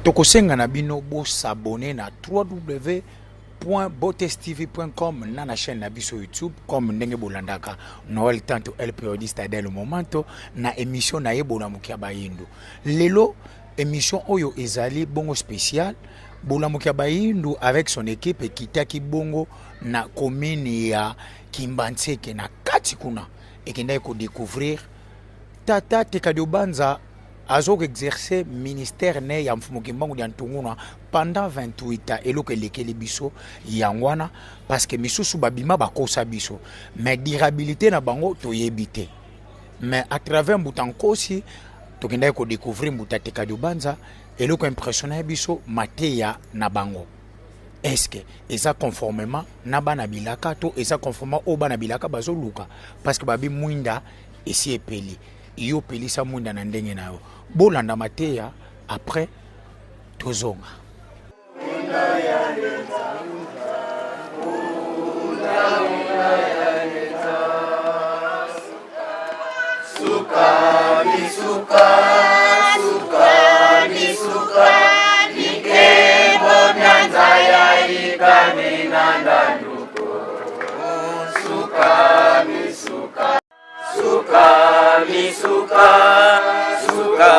Tokosenga na bino bo s'abonner na www.botestv.com na na chaîne na biso YouTube comme ndenge bolandaka Noël Tanto El Periodista del Momento na émission na ye Bolamuki ya Bayindo. Lelo émission oyo ezali bongo spécial Bolamuki ya Bayindo avec son équipe ekitaki bongo na commune ya Kimbanseke na kati kuna ekendaki ko découvrir Tata Tekadiobanza azo ko exercer ministère ne ya Mfumu Kimbangu dia Ntunguna pendant 28 ans. Eloko elekeli biso yango wana parce que misusu babima bakosa biso mais durabilité na bango toyebi te. Mais à travers Mbuta Nkosi tokendaki ko découvrir Mbuta Tekadiobanza, eloko impressionner biso mateya na bango. Est-ce que eza conformément na bana bilaka to eza conformément oyo bana bilaka bazoluka? Parce que babi mwinda esi epeli, yo pelisa mwinda na ndenge na yo. Bolanda mateya après tozonga. Suka misuka, suka misuka, mikembo myanza ya ikami na ndanduko. Suka misuka, suka misuka, suka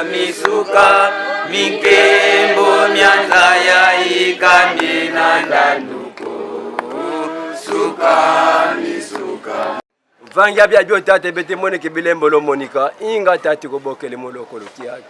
misuka, mikembo myanza ya ikami na ndanduko. Suka misuka. Vangia bia bio tate bete moneke bilembo lo monika inga tati kobokele moloko lokiaki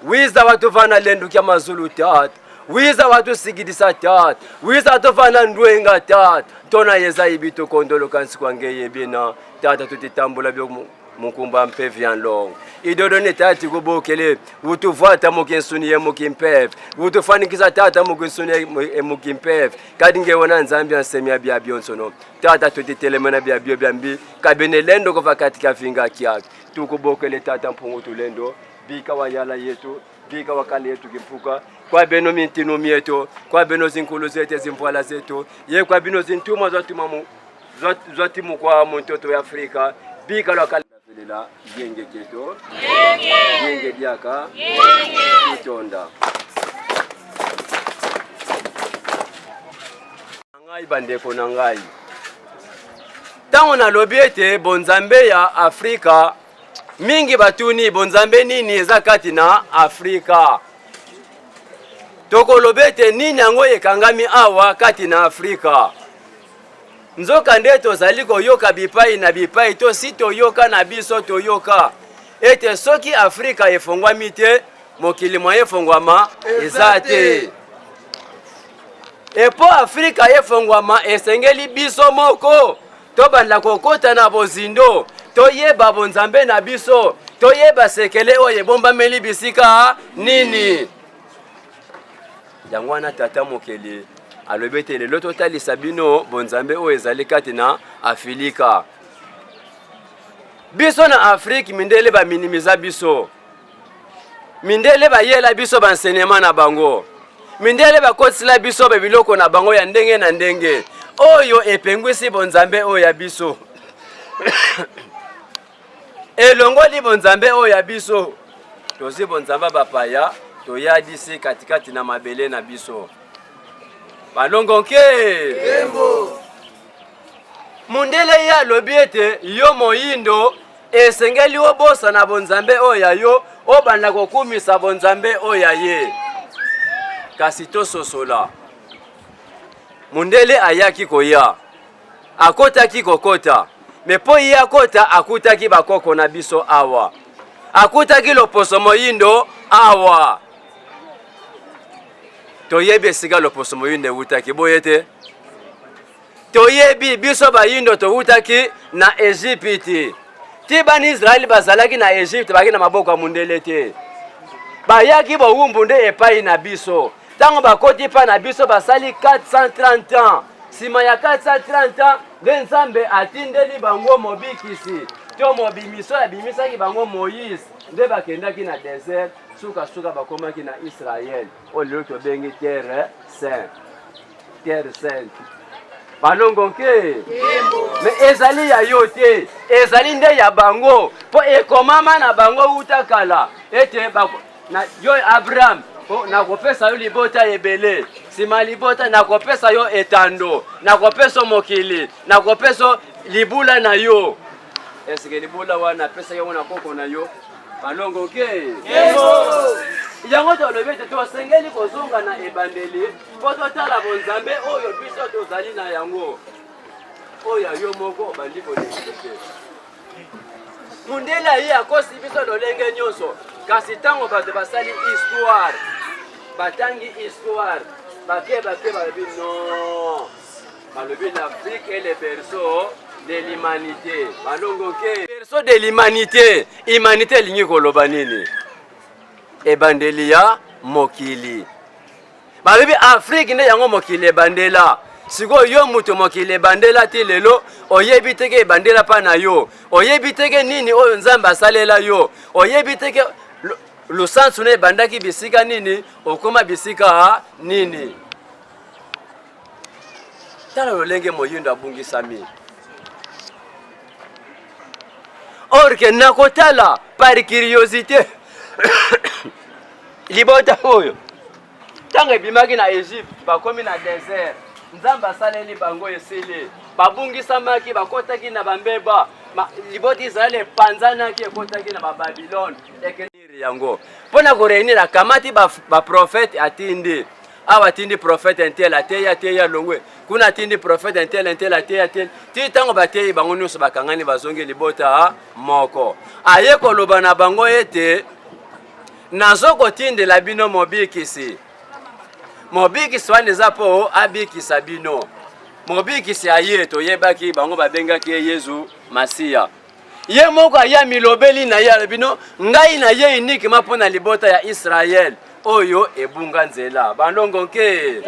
wiza watu vana lendu kya mazulu tata wiza watu sigidisa tata wiza watu vana ndwenga tata tona yeza ibito kondolo kansi kwange yebina tata tutitambula bio mukumba mpe vian long idodone tati kobokele utuvata mukinsuni ye mukimpefe utufanikisa tata mukinsuni ye mukimpefe kadi ngewona nzambi ansemia bia bionsono tata tutitelemena bia bio bia mbi kabene lendo kova katika vinga kiaki tukubokele tata mpungu tulendo bika wa yala yetu bika wa kale yetu kimpuka kwa beno mintino mieto kwa beno zinkulu zetu zimvwala zetu ye kwa bino zintuma zatuma mu zatimu kwa muntoto ya Afrika bika lwa kale felela yenge keto yenge diaka itonda ngai bandeko na ngai ntango nalobi ete bonzambe ya Afrika mingi batuni bonzambe nini eza kati na Afrika. Tokoloba ete nini yango ekangami awa kati na Afrika. Nzoka nde tozali koyoka bipai na bipai, tosi toyoka na biso toyoka ete soki Afrika efongwami te, mokili mwa efongwama eza te. Epo Afrika efongwama esengeli biso moko tobanda kokota na bozindo, toyeba bonzambe na biso, toyeba sekele oyo ebombameli bisika nini. Yango wana tata mokeli alobi ete lelo totalisa bino bonzambe oyo ezali kati na Afilika. Biso na Afrike mindele baminimiza biso. Mindele bayela biso ba enseignement na bango. Mindele bakotisela biso ba biloko na bango ya ndenge na ndenge oyo epengwisi bonzambe oyo ya biso. Elongoli bonzambe oyo ya biso. Tozwi bonzambe bapaya toyadisi katikati na mabele na biso. Balongo nke. Mundele ye alobi ete yo moyindo esengeli obosana bonzambe oyo ya yo, obanda kokumisa bonzambe oyo ya ye. Kasi tososola, mundele ayaki koya, akotaki kokota, me mpo ye akota akutaki bakoko na biso awa, akutaki loposo moyindo awa. Toyebi esika loposo moyindo ewutaki, boye te? Toyebi biso bayindo towutaki na Ezipiti. Ti bana Israeli bazalaki na Egypte, bayaki na maboko ya mundele te. Bayaki bowumbu nde epai na biso. Ntango bakoti epai na biso basali 430 ans. Sima ya 430 ans nde Nzambe atindeli bango mobikisi to mobimiso abimisaki bango Moïse, nde bakendaki na desert, sukasuka bakomaki na Israël oyo lelo tobengi terre sainte. Terre sainte. Balongo nke. Mais ezali ya yo te, ezali nde ya bango, po ekomama na bango uta kala ete na yo Abraham Mpo nakopesa yo libota ebele, nsima libota nakopesa yo etando, nakopesa yo mokili, nakopesa yo libula na yo. Esike libula wana apesaki yango na koko na yo balongo ke yango tolobi ete tosengeli kozonga na ebandeli mpo totala bonzambe oyo biso tozali na yango oyo ya yo moko obandi koneglige. Mundele aye akosi biso lolenge nyonso, kasi ntango bato basali histoire, batangi histoire, bake bake balobi non, balobi l'Afrique est le berceau de l'humanité. Balongo ke berceau de l'humanité, humanité elingi koloba nini? Ebandeli ya mokili. Balobi Afrique nde yango mokili ebandela. Sikoyo yo moto mokili ebandela ti lelo oyebi te ke ebandela mpa na yo, oyebi te ke nini oyo Nzambe asalela yo, oyebi te ke losansu na ebandaki bisika nini, okoma bisika nini. Tala lolenge moyindo abungisami. Or ke nakotala par curiosité libota oyo ntango ebimaki na Egypte, bakomi na desert, Nzambe asaleli bango esili, babungisamaki, bakotaki na bambeba, libota Israele epanzanaki, ekotaki na Bababilone, ekendiri yango mpo na koreunir. Akamati baprofete, ba atindi awa, atindi profete intel ateyi, ateyi, alongwe kuna, atindi profete intel intel ateyi, ateyi ti ntango bateyi bango nyonso, bakangani, bazongi libota moko. Aye koloba na bango ete nazokotindela bino mobikisi. Mobikisi wana eza mpo abikisa bino. Mobikisi aye, toyebaki bango babengaki ye Yezu Masiya. Ye moko aye amilobeli na ye, alobi no, ngai na ye uniquement mpo na libota ya Israël oyo ebunga nzela. Balongo nke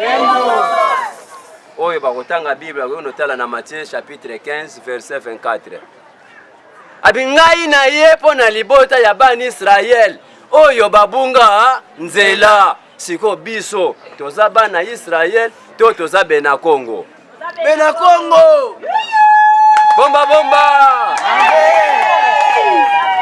oyo bakotanga Bible bakoki kotala na Matthieu chapitre 15 verset 24. Abi ngai na ye mpo na libota ya bana Israël oyo babunga nzela. Siko biso toza bana Israël to toza bena Congo? Bena Congo. Bomba bomba.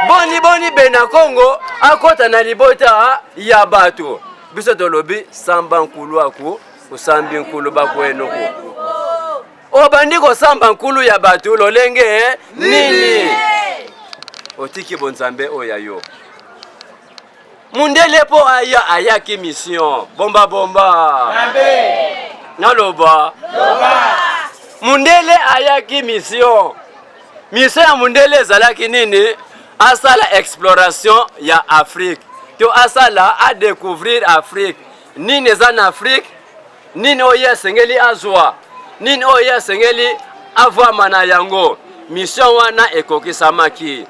Boni boni bena Congo akota na libota ya bato. Biso tolobi samba nkulu aku osambi nkulu bakwenuku. Obandi kosamba nkulu ya bato lolenge nini? Otiki bonzambe oyo ya yo. Mundele po aya ayaki mission bomba bomba. Naloba. Mundele ayaki mission. Mission ya mundele ezalaki nini? Asala exploration ya Afrique. To asala a découvrir Afrique. Nini eza na Afrique? Nini oyo ye asengeli azwa? Nini oyo ye asengeli avwama na yango? Mission wana ekokisamaki.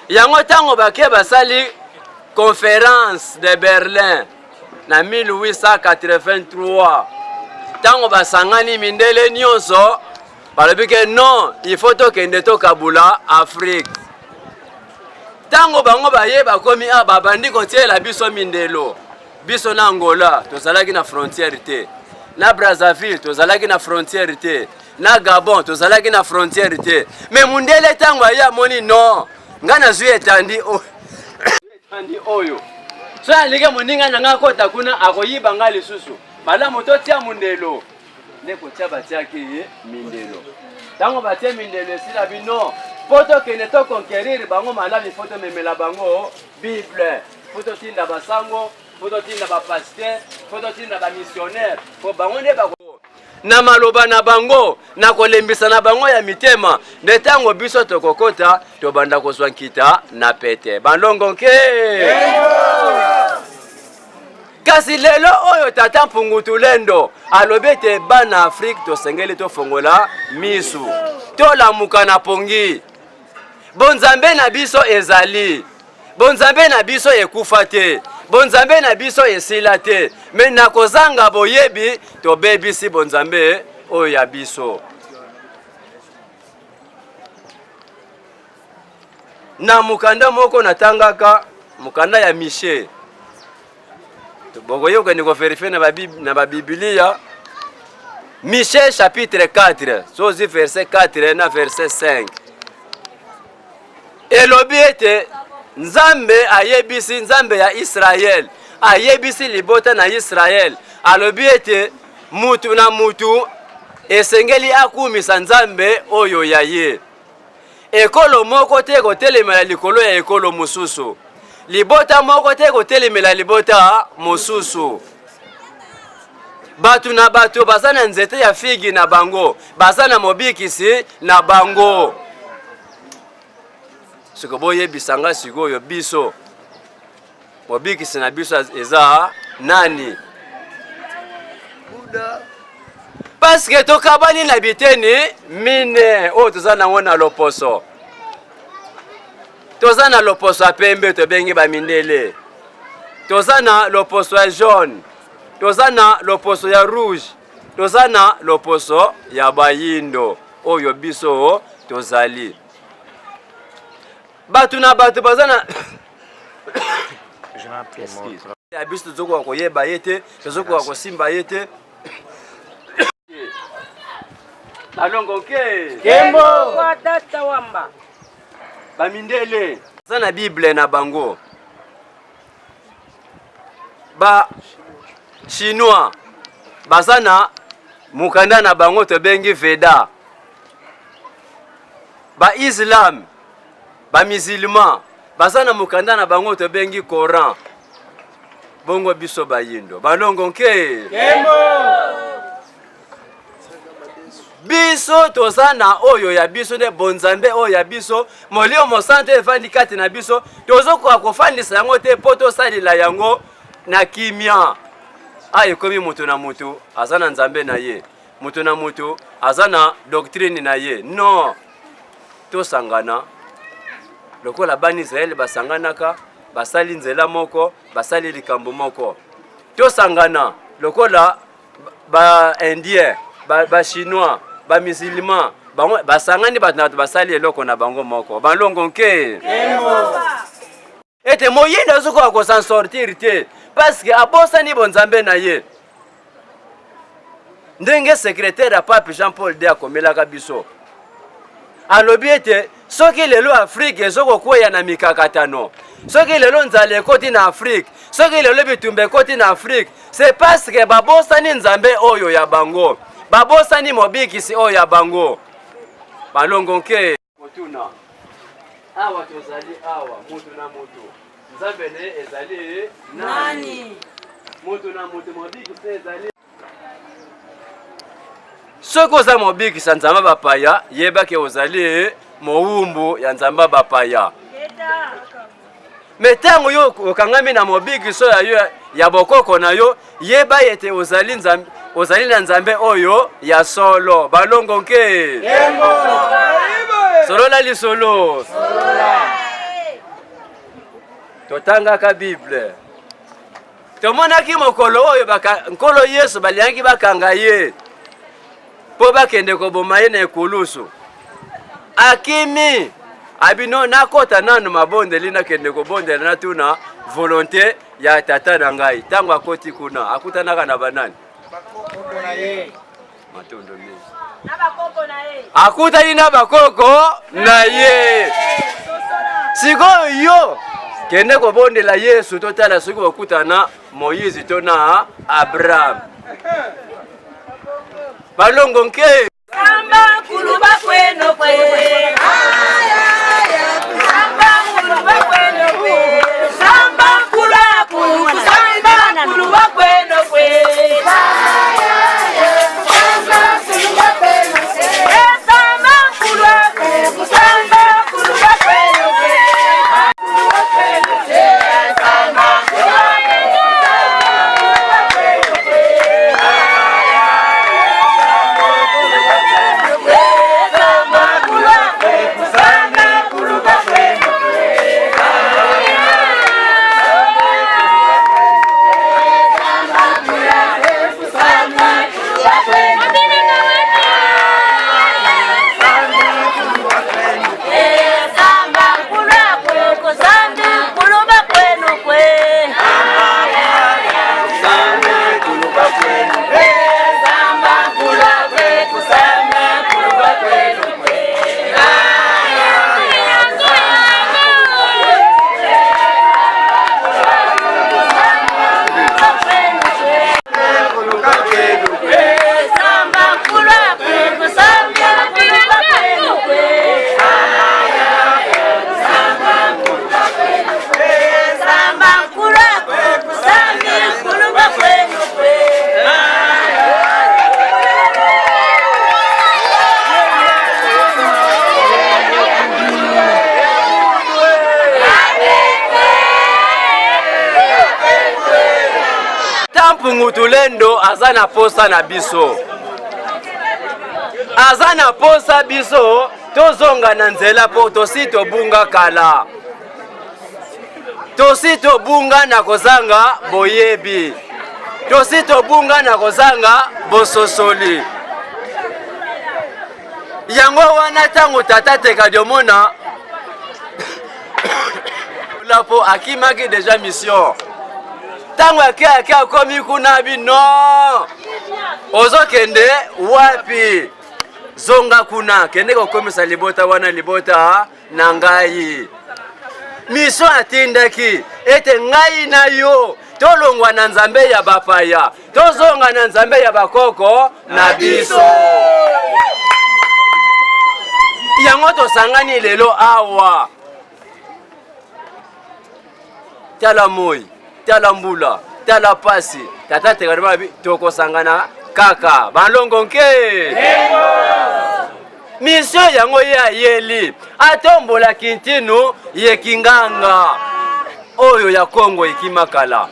Yango ntango bake basali conférence de Berlin na 1883, ntango basangani mindele nyonso, balobi ke non, il faut tokende tokabula Afrique. Ntango bango baye bakomi awa, babandi kotiela biso mindelo. Biso na Angola tozalaki na frontière te, na Brazzaville tozalaki na frontière te, na Gabon tozalaki na frontière te. Me mundele ntango aye amoni non, ngai nazwi etandi oyo, etandi oyo so alingi moninga na ngai akota kuna akoyiba ngai lisusu, malamu totia mundelo. Nde kotia batiaki ye mindelo. Ntango batie mindelo esila bino, mpo tokende toconquérir bango malamu, ifo tomemela bango Bible, mpo totinda basango, mpo totinda bapasteur, mpo totinda bamissionnaire, mpo bango nde bako na maloba na bango na kolembisa na bango ya mitema, nde ntango biso tokokota tobanda kozwa nkita na pete balongo nke. Kasi lelo oyo tata Mpungu Tulendo alobi ete bana Afrique tosengeli tofongola misu, tolamuka na pongi. Bonzambe na biso ezali, bonzambe na biso ekufa te, bonzambe na biso esila te, me na kozanga boyebi tobebisi bonzambe oyo ya biso. Na mokanda moko natangaka, mokanda ya Michel, bokoki kokende koverifie na babibilia, Michel chapitre 4, sozi verset 4 na verset 5, elobi ete Nzambe ayebisi, Nzambe ya Israel Ayebisi libota na Yisraele, alobi ete mutu na mutu esengeli akumisa Nzambe oyo ya ye. Ekolo moko te ekotelemela likolo ya ekolo mosusu, libota moko te ekotelemela libota mosusu. Bato na bato baza na nzete ya figi na bango, baza na mobikisi na bango. Siko boyebisa nga sikoyo, biso mobikisi na biso eza nani? Parce que tokabani na biteni mine oyo toza nango na loposo. Toza na loposo ya pembe tobengi bamindele, toza na loposo ya jaune, toza na loposo ya rouge, toza na loposo ya bayindo oyo biso tozali. Bato na bato baza na ya biso, tozokoka koyeba ye te, tozokoka kosimba ye te. Alongo ke Kembo tata wamba. Bamindele baza na Bible na bango, ba Chinois baza na mokanda na bango tobengi Veda, ba Islam, ba musulman baza na mokanda na bango tobengi Coran. Bongo biso bayindo balongo nke biso toza na oyo ya biso nde bonzambe oyo ya biso, Molimo Mosantu efandi kati na biso, tozokoka kofandisa yango te mpo tosalela yango na kimia. A ekomi moto na moto aza na nzambe na ye, moto na moto aza na doctrine na ye. Non, tosangana lokola bana Israele basanganaka, basali nzela moko, basali likambo moko. Tosangana lokola ba indien, ba chinois, ba musulman, bango basangani, bato na bato basali eloko na bango moko. Balongo nke ete moyindo azokoka kosan sortir te parce que abosani bonzambe na ye. Ndenge secrétaire ya pape Jean Paul II akomelaka biso, alobi ete soki lelo Afrike ezokokweya na mikakatano, soki lelo nzala ekoti na Afrike, soki lelo bitumba ekoti na Afrike, c'est parce que babosani nzambe oyo ya bango, babosani mobikisi oyo ya bango. Balongo nke kotuna awa, tozali awa, mutu na mutu nzambe ne ezali nani? Mutu na mutu mobikisi ezali. Soki oza mobikisa nzambe bapaya, yebake ozali mowumbu ya nzambe bapaya. Me ntango yo okangami na mobikiso ya yo ya bokoko na yo, yeba ete ozali nzambe, ozali na nzambe oyo ya solo. Balongo nke solola lisolo, totangaka Bible, tomonaki mokolo oyo Nkolo Yesu balingaki bakanga ye mpo bakende koboma ye na ekulusu. Akimi abino, nakota nanu mabondeli, nakende kobondela, natuna volonté ya tata na ngai. Ntango akoti kuna, akutanaka na banani? Matondo mingi. Akutani na bakoko na ye. Sikoyo yo kende kobondela Yesu, totala soki okutana Moïse to na Abraham. Balongo nke. Samba kuluba kweno kwe. Samba kuluba kweno kwe. Samba kula kulu. Samba kuluba kweno kwe. Samba kuluba kulu. Samba kuluba kweno kwe. Mpungu Tulendo aza na posa na biso, aza na posa biso tozonga na nzela mpo tosi tobunga kala, tosi tobunga na kozanga boyebi, tosi tobunga na kozanga bososoli. Yango wana ntango tata Tekadiomona mpo akimaki deja mission, ntango ake ake akomi kuna bi non, ozokende wapi? Zonga kuna, kende kokomisa libota wana libota na ngai. Mission atindaki ete ngai na yo tolongwa na nzambe ya bapaya, tozonga na nzambe ya bakoko na biso. Yango tosangani lelo awa. Tala moi, tala mbula, tala pasi, tata Tekadiomona tokosangana kaka balongo nke. Mission yango ye ayeli atombola kintinu ye kinganga oyo ya Kongo ekimakala.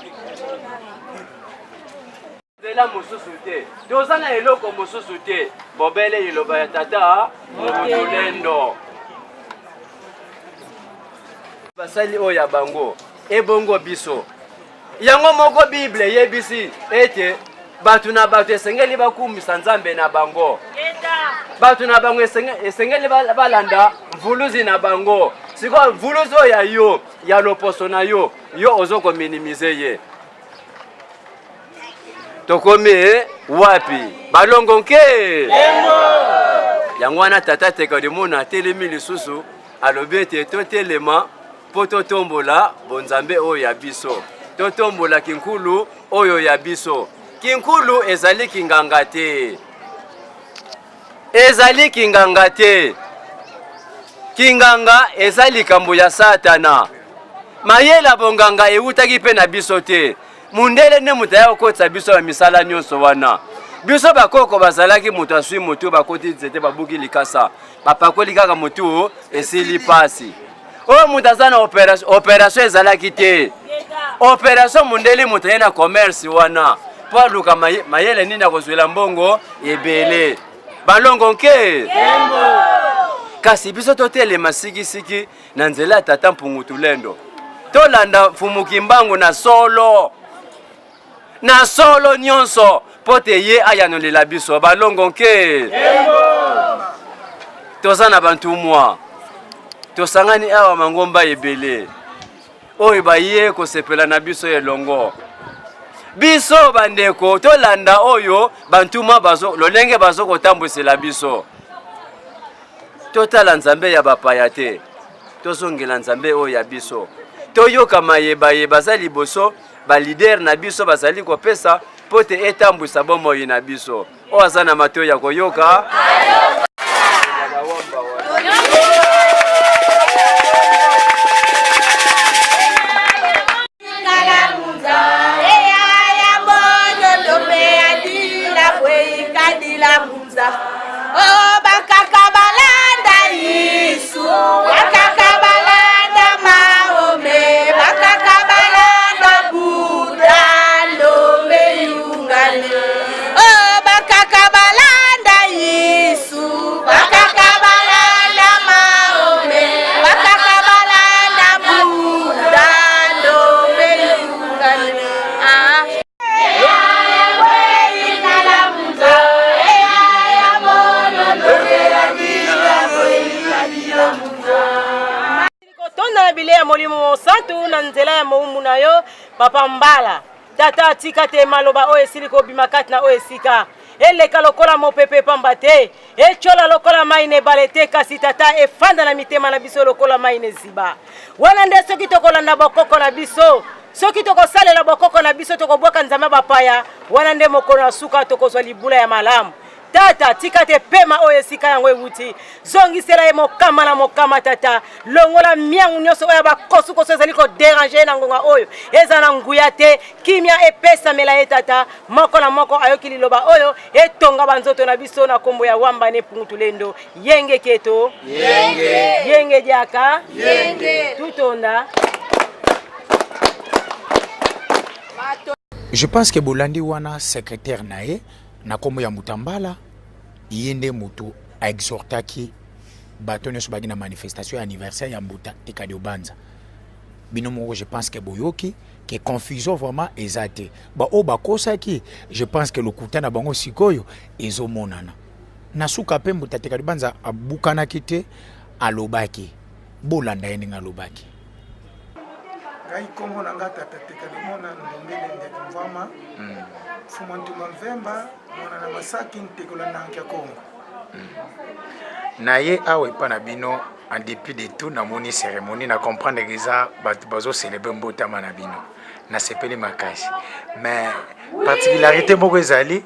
Nzela mosusu te, toza na eloko mosusu te, bobele liloba ya tata Mutulendo. Basali oyo ya bango ebongo biso. Yango moko Bible eyebisi ete bato na bato esengeli bakumisa Nzambe na bango, bato na bango esengeli balanda mvuluzi na bango. Sikoyo mvuluzi oyo ya yo ya loposo na yo, yo ozo kominimize ye. Tokomi wapi? Balongo nke yango wana tata Tekadiomona atelemi lisusu, alobi ete totelema mpo totombola bonzambe oyo ya biso, totombola kinkulu oyo ya biso. Kinkulu ezali kinganga te, ezali kinganga te. Kinganga eza likambo ya Satana. Mayela bonganga ewutaki mpe na biso te. Mundele nde moto aya kokotisa biso na misala nyonso wana. Biso bakoko bazalaki moto aswi motu, bakoti nzete, babuki likasa, bapakoli kaka motu, esili pasi. Oyo moto aza na operation ezalaki te. Operation mundele moto aye na commerce wana mpo aluka mayele nini akozwela mbongo ebele. Balongo nke. Kasi biso totelema sikisiki na nzela ya tata Mpungu Tulendo, tolanda Mfumu Kimbangu na solo na solo nyonso mpo te ye ayanolela biso. Balongo nke. Toza na bantu mwa tosangani awa mangomba ebele oyo baye kosepela na biso elongo. Biso bandeko tolanda oyo bantuma bazo lolenge bazo kotambwisela biso. Totala nzambe ya bapaya te, tozongela nzambe oyo ya biso. Toyoka mayeba baza liboso, ba leader na biso bazali kopesa mpo te etambwisa bomoi na biso. Oyo aza na matoi ya koyoka. Mosantu na nzela ya mowumbu na yo papa Mbala. Tata, atika te maloba oyo esili kobima kati na oyo esika eleka lokola mopepe pamba te, etyola lokola mai na ebale te, kasi tata efanda na mitema na biso lokola mai na eziba. Wana nde soki tokolanda bokoko na biso, soki tokosalela bokoko na biso, tokobwaka nzambe bapaya, wana nde mokolo na suka tokozwa libula ya malamu. Tata, tika te pema oyo esika yango ewuti, zongisela ye mokama na mokama. Tata, longola miangu nyonso oyo bakosukosu ezali koderange ye na ngonga oyo eza na nguya te. Kimia epesamela ye tata, moko na moko ayoki liloba oyo etonga banzoto na biso na kombo ya Wamba ne Mpungu Tulendo. Yenge keto, yenge, yenge diaka, yenge tutonda. Je pense que bolandi wana secrétaire na ye na kombo ya Mutambala, ye nde moto a exhortaki bato nyonso baki na manifestation ya anniversaire ya Mbuta Tekadi Obanza. Bino moko je pense que boyoki que confusion vraiment eza te. Ba oyo bakosaki, je pense que lokuta na bango sikoyo ezomonana. Na suka pe Mbuta Tekadi Obanza abukanaki te, alobaki. Bolanda ye ndenge alobaki. Ngai nkombo na nga tata Tekalimona Ndombele Ndeke Mvwama, Mfuma Ntumba Mvemba, mwana na Masaki Ntekola Nanki ya Kongo. Na ye awa epa na bino, en dépit de tout, namoni cérémonie, na comprendre que eza bato bazo célébrer mbotama na bino. Nasepeli makasi. Mais particularité moko ezali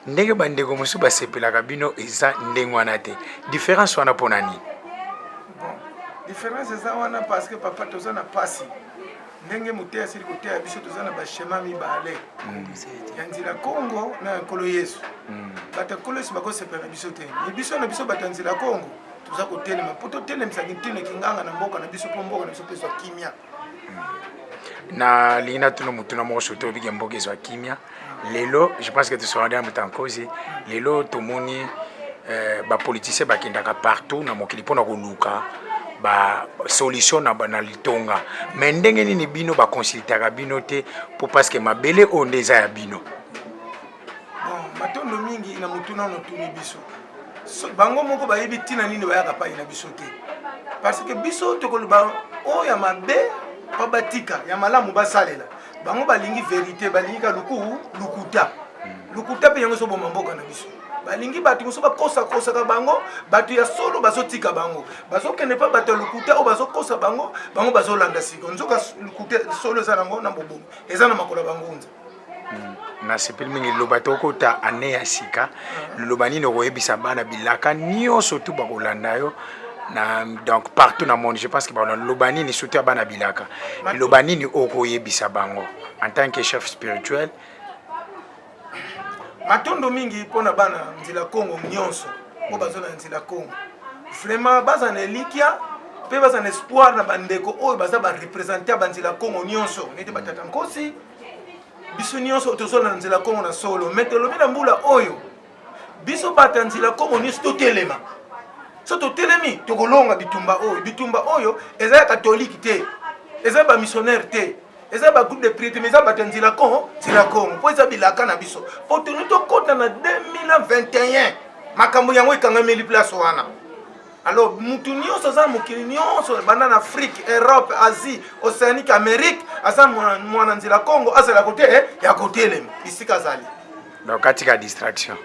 ndenge bandeko mosusu basepelaka bino eza ndenge wana te. Différence wana mpona nini? Bon, différence eza wana parce que papa toza na pasi ndenge moteya asili koteya biso, toza na baschema mibale ya nzela Kongo na ya Nkolo Yesu. Bato ya Nkolo Yesu bakosepela na biso te, me biso na biso bato ya nzela Kongo toza kotelema mpo totelemisaki ntina kinganga na mboka na biso, mpo mboka na biso mpe ezwa kimia. Nalingi natuna motuna moko, surtout obiki mboka ezwa kimia lelo. Je pense que tosala na motankozi lelo, tomoni bapoliticien bakendaka partout na mokili mpona koluka basolution na litonga, mais ndenge nini bino baconsultaka bino te? Mpo parce que mabele oyo nde eza ya bino. Bon, matondo mingi na motuna ono otuni biso. So, bango moko bayebi ntina nini bayaka pai na biso te, parce que biso tokoloba oyo ya mabe mpo batika ya malamu basalela. Bango balingi vérité, balingi ka lukuta lukuta, mpe yango ezoboma mboka na biso. Balingi bato mosusu bakosakosaka bango, bato ya solo bazotika bango, bazokende mpa bato ya lokuta oyo bazokosa bango, bango bazolanda. Siko nzoka lokuta solo eza nango na bobomi, eza na makolo ya bangunza. Nasepeli mingi. Liloba, tokota ane ya sika, liloba nini okoyebisa bana bilaka nyonso tu bakolanda yo na donc partout na monde? Je pense que bakolanda. Liloba nini, surtout ya bana bilaka, liloba nini okoyebisa bango en tant que chef spirituel? Matondo mingi mpona bana nzela Kongo nyonso oyo baza na nzela Kongo. Vraiment baza na elikya mpe baza na espoir na bandeko oyo baza bareprésente ya banzela Kongo nyonso, neti batata Nkosi. Biso nyonso tozola na nzela Kongo na solo, me tolobi na mbula oyo biso bato ya nzela Kongo nyonso totelema. So totelemi, tokolonga bitumba oyo. Bitumba oyo eza ya katolike te, eza bamissionnaire te, eza bagroupe de prière te, mais eza bato ya nzela Kongo, nzela Kongo, mpo eza bilaka na biso, mpo toni tokɔta na 2021, makambo yango ekangameli place wana. Alors mutu nyonso aza na mokili nyonso, banda na Afrique, Europe, Asie, Océanique, Amérique, aza mwana nzela Kongo, azala kote ya kotelema bisika azali. Donc atika distraction.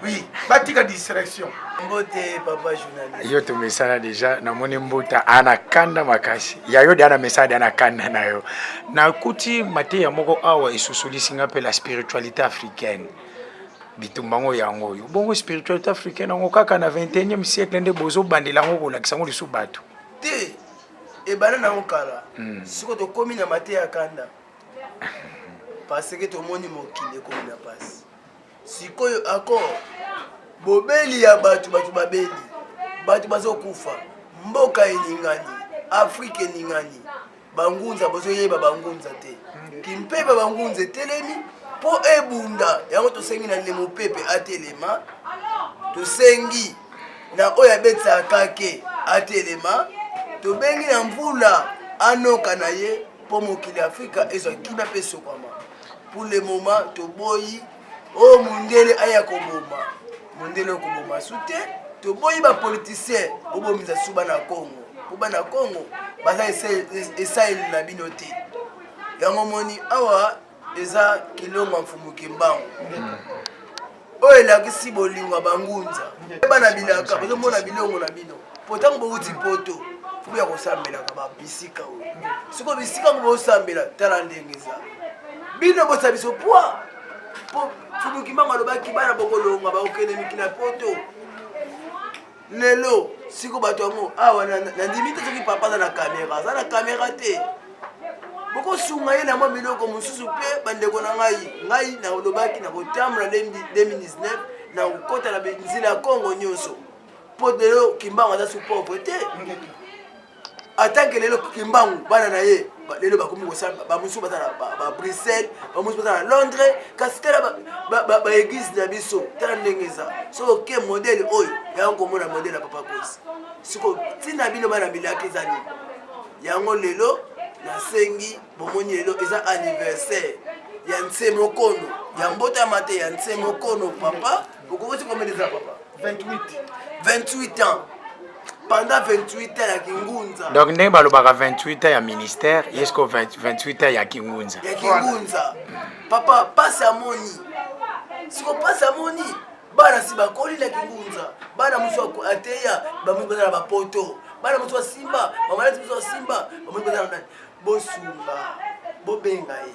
Oui, batika distraction. Mbote papa journaliste. Yo tomesana déjà. Namoni mbuta ana kanda makasi ya yo, de ana mesana de ana kanda na yo. Nakuti mateya moko awa esusulisi nga mpe la spiritualité africaine. Bitumba ngo yango oyo bongo, spiritualité africaine yango kaka na 21e siècle nde bozobandela yango, kolakisa yango lisusu bato? Te, ebanda nango kala. Sikoyo tokómi na mateya ya kanda parce que tomoni mokili ekomi na pasi. Sikoyo accord bobeli ya bato, bato babeli, bato bazokufa, mboka eningani, Afrike eningani, bangunza bozoyeba bangunza te, kimpeba bangunza etelemi mpo ebunda. Yango tosengi na ndemo pepe atelema, tosengi na oyo abetisaka kake atelema, tobengi na mvula anoka na ye mpo mokili Afrika ezwa kimia mpe esokwama. Pour le moment toboyi oyo mondele aya koboma, mondele okoboma su te. Toboyi bapoliticien bobomisa su bana Kongo, mpo bana Kongo baza esaleli na bino te. Yango moni awa eza Kilongo Mfumu Kimbangu oyo elakisi bolingo ya bangunza. Bana bilaka bozomona bilongo na bino, po ntango bouti poto fo ya kosambelaka babisika oyo. Sikoyo bisika ngo bosambela, tala ndenge eza bino bosa biso poi po Mfumu Kimbangu alobaki bana bokolonga bakokende mikili ya poto. Lelo siko bato yango awa nandimi te. Soki papa aza na kamera, aza na kamera te, bokosunga ye na mwa biloko mosusu. Mpe bandeko na ngai, ngai nalobaki na kotambola 2019, na kokɔta na nzela ya Kongo nyonso, mpo lelo Kimbangu aza su pauvre te. Atanke lelo Kimbangu bana na ye. Lelo bakomi kosala, bamosusu baza na baBruxelles, bamosusu baza na Londres. Kasi tala baéglise na biso, tala ndenge eza. Soki oke modèle oyo yango komona modèle ya Papa Kosi. Siko ntina bino bana bilaka eza nini? Yango lelo nasengi, bomoni lelo eza anniversaire ya Nse Mokono, ya mbotama te ya Nse Mokono. Papa, okoki combien eza, papa? 28. 28 ans, pendant 28 ans ya Kingunza. Donc ndenge balobaka 28 ans ya ministère, yesko 28 ans ya Kingunza. Ya Kingunza. Papa pasi amoni, siko pasi amoni bana si bakoli na Kingunza, bana mosusu ateya, bamosusu baza na bapoto, bana mosusu asimba bamaladi, mosusu asimba, bamosusu baza na nani. Bosunga, bobenga ye.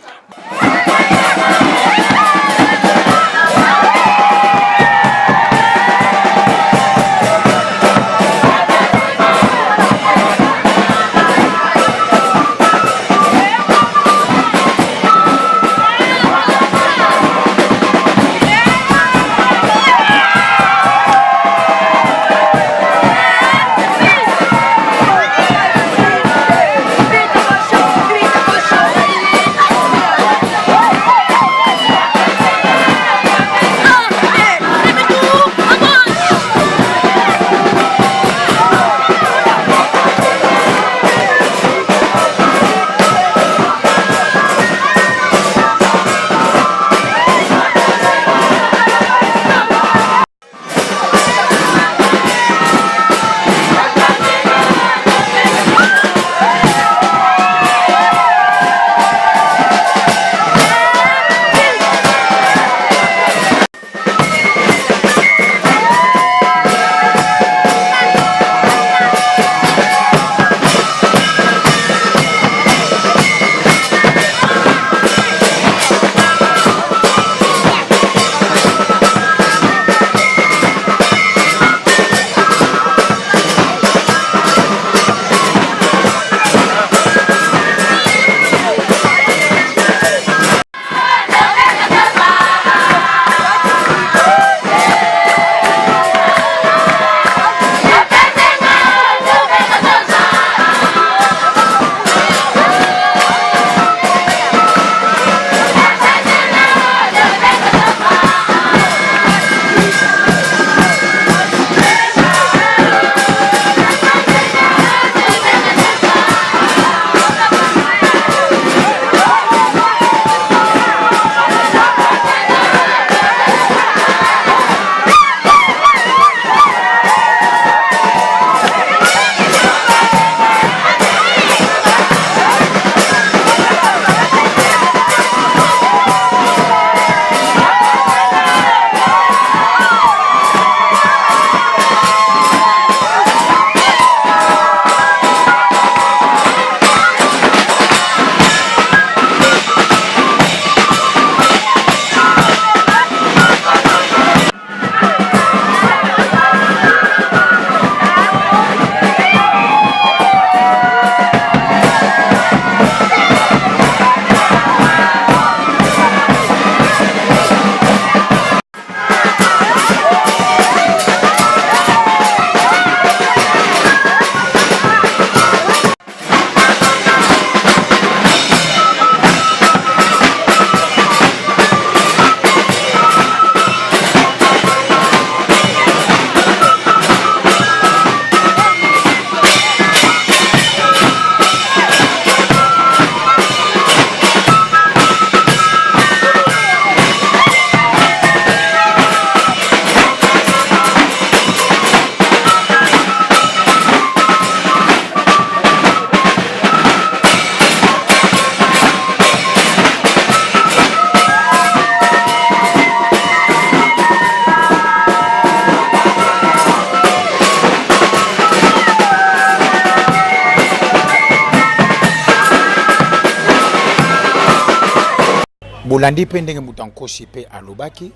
Bolandi mpe ndenge Mbuta Nkosi mpe alobaki.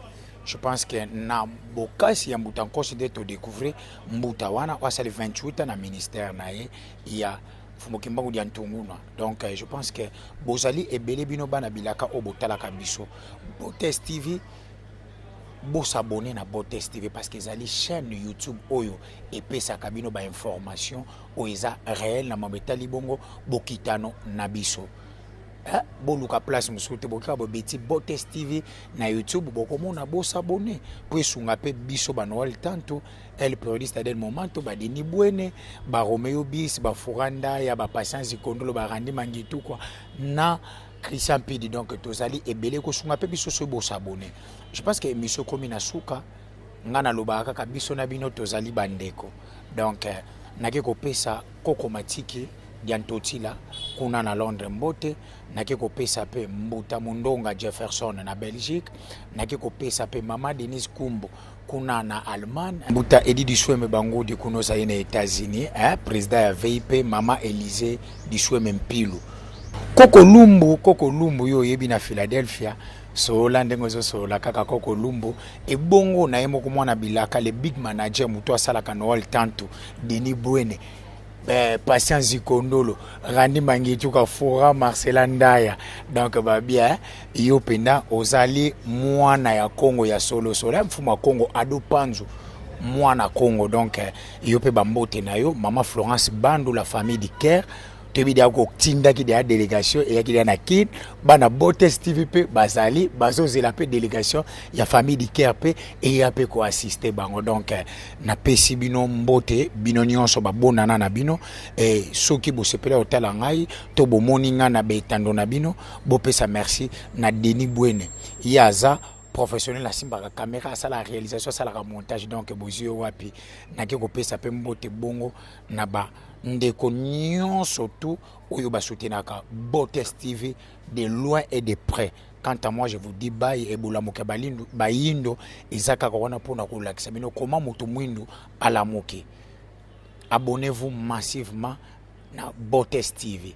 Je pense que na bokasi ya Mbuta Nkosi nde todécouvrir mbuta wana oyo asali 28 ans na ministère na ye ya Mfumu Kimbangu dia Ntunguna. Donc je pense que bozali ebele, bino bana bilaka oyo botalaka biso Botes TV. Bosabone na Botes TV parce que ezali chaîne YouTube oyo epesaka bino ba information oyo eza réel na mambo etali bongo bokitano na biso. Eh, boluka place mosusu te, bokika bobeti Botes TV na YouTube, bokomona, bosabone mpo esunga mpe biso ba Noël Tanto El Periodista del Momento, ba Denis Bwene, ba Romeo Bis, ba Furanda ya ba Patience Kondolo, ba Randi Mangitukwa na Christian Pidi. Donc tozali ebele kosunga mpe biso soki bosabone. Je pense que émission ekomi na suka. Nga nalobaka kaka biso na bino tozali bandeko. Donc nake kopesa Koko Matiki Diantotila kuna na Londres mbote, nake kopesa mpe Mbuta Mundonga Jefferson na Belgique, nake kopesa mpe Mama Denise Kumbu kuna na Allemagne, Mbuta Edi Disweme Bangudi kuna ozali na États-Unis, hein, président ya VIP Mama Elysée Disweme Mpilu. Koko Lumbu, Koko Lumbu yo oyebi na Philadelphia, solola ndenge ozosolola kaka Koko Lumbu. Ebongo na ye moko mwana bilaka, le big manager, moto asalaka Noël Tantu, Denis Bwene, Patience Zikondolo, Randi Mangituka, Fora Marcela Ndaya. Donc babia yo penda ozali mwana ya Congo ya solo solo, mfumu ya Congo Ado Panzu, mwana Congo. Donc yo pe bambote na yo Mama Florence Bandu, la famille du Caire. Toyebi deya kotindaki deya délégation eyaki deya na Kin, bana Botes TV mpe bazali bazozela mpe délégation ya famille du Caire mpe eya mpe koassiste bango. Donc napesi bino mbote bino nyonso babonana na bino. Soki bosepela kotala ngai to bomoni ngai na betando na bino, bopesa merci na Denis Bwene, ye aza professionnel, asimbaka caméra, asalaka réalisation, asalaka montage. Donc bozwi yo wapi? Nake kopesa mpe mbote bongo na ba ndeko nyonso tu oyo basoutenaka Botes TV de loin et de près. Quant à moi, je vous dis bye. Ebolamuki balindu bayindo eza kaka wana mpona kolakisa bino comment moto mwindu alamuki. Abonnez-vous massivement na Botes TV.